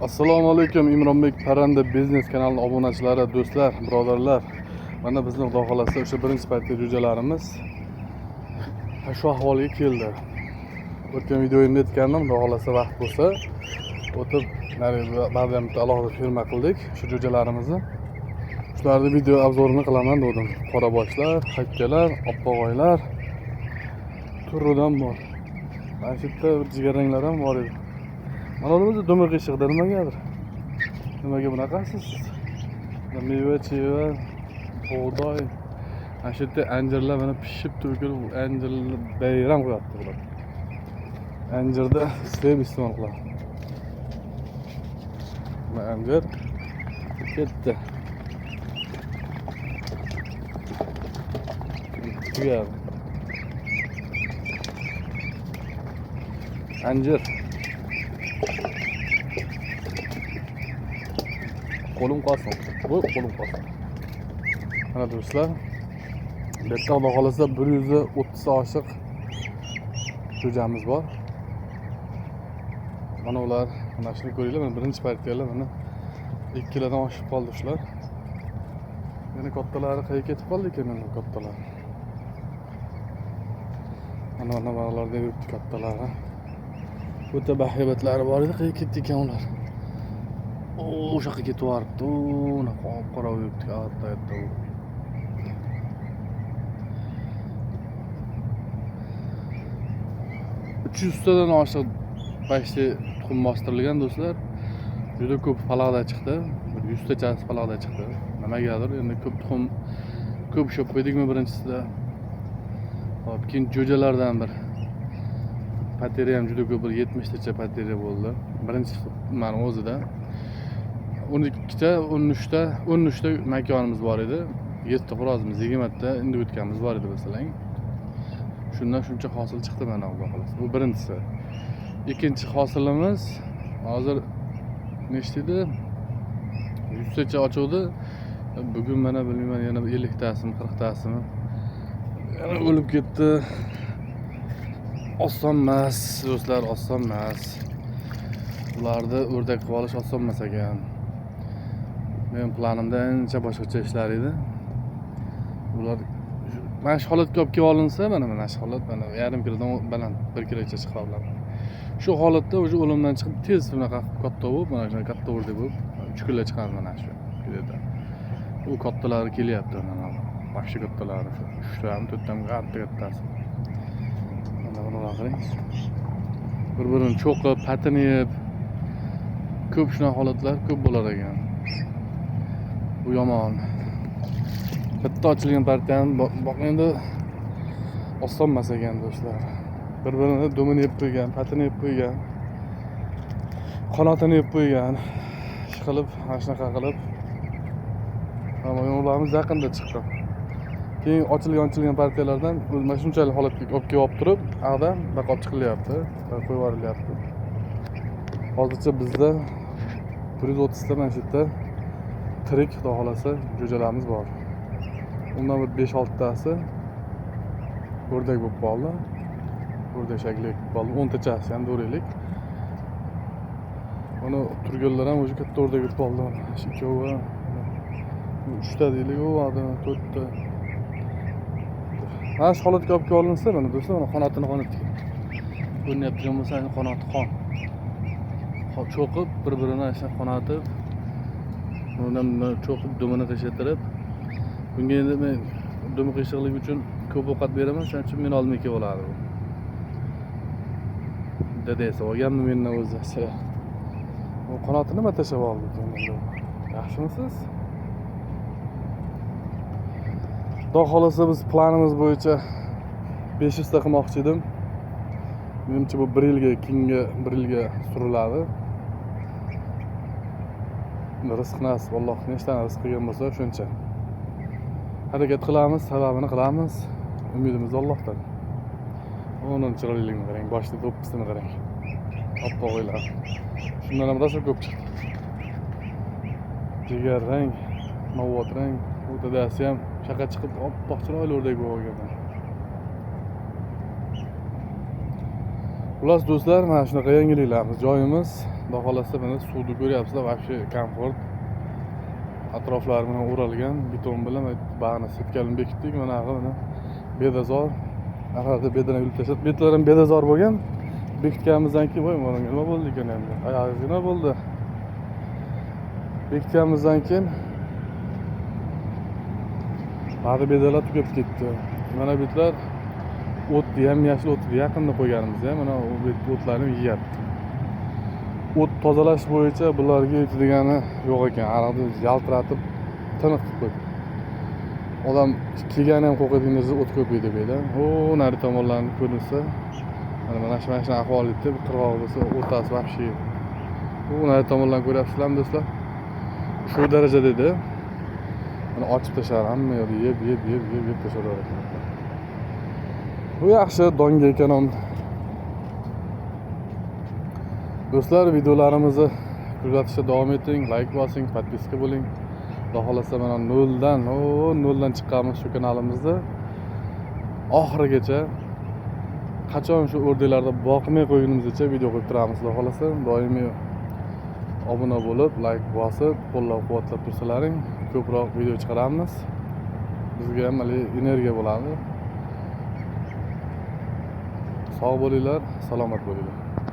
Assalomu alaykum Imronbek Parranda biznes kanalining obunachilari, do'stlar, birodarlar. Mana bizni Xudo xolasa o'sha birinchi partiya jo'jalarimiz shu ahvolga keldi. O'tgan videoyimda aytgandim, Xudo xolasa vaqt bo'lsa, o'tib narigi ba'zi ham bitta alohida firma qildik shu jo'jalarimizni. Shularni video obzorini qilaman dedim. Qoraboshlar, hakkalar, oppoqoylar turidan bor. Mana shu yerda bir jigarranglar ham bor edi. Mana o'zi dumi qiyshiqda nimagadir. Nimaga bunaqasiz siz? Meva, cheva, bug'doy. Mana shu yerda anjirlar mana pishib to'kilib, anjirlar bayram qilyapti bular. Anjirda sevib iste'mol qiladi. Mana anjir ketdi. Tugadi. Anjir. Qo'lim qolsin. Bu qo'lim qolsin. Mana do'stlar, bu yerda Xudo xolasa 130 ta oshiq jo'jamiz bor. Mana ular, mana shuni ko'ringlar, mana birinchi partiyalar mana 2 kilodan oshib qoldi shular. Yana kattalari qayerga ketib qoldi ekan mana kattalar. Mana mana bularda yuribdi kattalari. O'ta bahaybatlari bor edi, qayerga ketdi ekan ular? O'sha yoqqa ketib yuboribdi. Unaqa qop-qora yuribdi, katta katta u. Uch yuztadan oshiq почти tuxum bostirilgan do'stlar. Juda ko'p falaqda chiqdi. Bir 100 tachasi falaqda chiqdi. Nimagadir endi ko'p tuxum ko'p ushlab qo'ydikmi birinchisida. Hop, keyin jo'jalardan bir pateriya ham juda ko'p, bir 70 tacha pateriya bo'ldi. Birinchi mani o'zida. 12 ta, 13 ta, 13 ta makonimiz bor edi. 7 ta xo'rozimiz, 20 ta indivitkamimiz bor edi masalan. Shundan shuncha hosil chiqdi mana Xudo xolasa. Bu birinchisi. Ikkinchi hosilimiz hozir nechta edi? 100 tacha ochuvdi. Bugun mana bilmayman, yana 50 tasimi, 40 tasimi yana o'lib ketdi. Oson emas, do'stlar, oson emas. Ularni o'rdak qilib olish oson emas ekan. Men planimda ancha boshqacha ishlar edi. Ular mana shu holatga olib kelib olinsa, mana mana shu holat, mana yarim kilodan baland, 1 kilocha chiqib oladi. Shu holatda o'sha o'limdan chiqib tez bunaqa katta bo'lib, mana shunaqa katta o'rdak bo'lib, 3 kilo chiqadi mana shu yerda. U kattalari kelyapti mana. Вообще kattalari shu 3 tami, 4 tami katta kattasi. Mana buni qarang. Bir-birini cho'qib, patini yeb, ko'p shunaqa holatlar ko'p bo'lar ekan. Bu yomon. Bitta ochilgan partiyani boq endi oson emas ekan do'stlar. Bir-birini dumini yeb qo'ygan, patini yeb qo'ygan, qanotini yeb qo'ygan. Ish qilib, mana shunaqa qilib. Mana ularimiz yaqinda chiqqan. Keyin ochilgan partiyalardan mana shunchalik holatga olib kelib olib turib, ag'da buyoqqa olib chiqilyapti, qo'yib yuborilyapti. Hozircha bizda 130 ta mana shu yerda tirik Xudo xolasa jo'jalarimiz bor. Undan bir 5-6 tasi o'rdak bo'lib qoldi. O'rdak shakli bo'lib qoldi. 10 tachasi ham do'raylik. Uni turganlar ham o'sha katta o'rdak bo'lib qoldi. Mana shu ikkovi, 3 ta deylik, u 4 ta. Mana shu holatga olib kelib olinsa, mana do'stlar, mana qanotini qonatga. Ko'rinyapti bo'lsa, qanoti qon. Cho'qib, bir-birini shu qanotib, undan cho'qib dumini qiyshaytirib, bunga endi men dumi qiyshiqligi uchun ko'p ovqat beraman, shuning uchun men oldimga kelib oladi bu. Dadasi olganmi mendan o'zi? U qanotini nima tashlab oldi ekan endi? Yaxshimisiz? Xudo xolasa biz planimiz bo'yicha 500 ta qilmoqchi edim. Menimcha bu 1 yilga, keyingi 1 yilga suriladi. Rizq nasib, Alloh nechtani rizq qilgan bo'lsa shuncha. Harakat qilamiz, sababini qilamiz. Umidimiz Allohdan. Uni chiroyliligini qarang, boshida do'ppisini qarang. Oppoq o'ylar. Shundan ham rosa ko'p chiqdi. Jigar rang, novvot rang, u dadasi ham shaqa chiqib oppoq chiroyli o'rdak bo'lib olgan. Xullas, do'stlar, mana shunaqa yangiliklarimiz. Joyimiz, xudo xohlasa, mana suvni ko'ryapsizlar, вообще комфорт. Atroflari bilan o'ralgan beton bilan, bag'ni сетка bilan bekitdik. Mana mana bedazor. Arada bedana yulib tashlab, betlar ham bedazor bo'lgan. Bekitganimizdan keyin, voy, mana nima bo'ldi ekan endi? Oyog'ingizga nima bo'ldi? Bekitganimizdan keyin ba'zi bedalar tugab ketdi. Mana betlar o't, yam yashil o'tni yaqinda qo'yganimiz ham, mana u o'tlarni yeyapti. O't tozalash bo'yicha bularga yetadigani yo'q ekan. Ariqni yaltiratib, tiniq qilib qo'ydi. Odam kelgani ham qo'rqadigan narsa o't ko'paydi bu yerda. O, nari tomonlarni ko'rinsa, mana shu ahvol edi. Bu qirg'oq bo'lsa, o'rtasi вообще. U nari tomonlarni ko'ryapsizlarmi, do'stlar? Shu darajada edi. Mana ochib tashlar, hamma yerda yeb, yeb, yeb, yeb, yeb tashlar ekan. Bu yaxshi, donga ekan. Do'stlar, videolarimizni kuzatishda davom eting, layk bosing, подписка bo'ling. Xudo xohlasa, mana noldan, o noldan chiqqanmiz shu kanalimizda. Oxirigacha, qachon shu o'rdaklarni boqmay qo'ygunimizgacha video qo'yib turamiz, xudo xohlasa. Doimiy obuna bo'lib, layk bosib, qo'llab-quvvatlab tursalaring, ko'proq video chiqaramiz. Bizga ham haligi energiya bo'ladi. Sog' bo'linglar, salomat bo'linglar.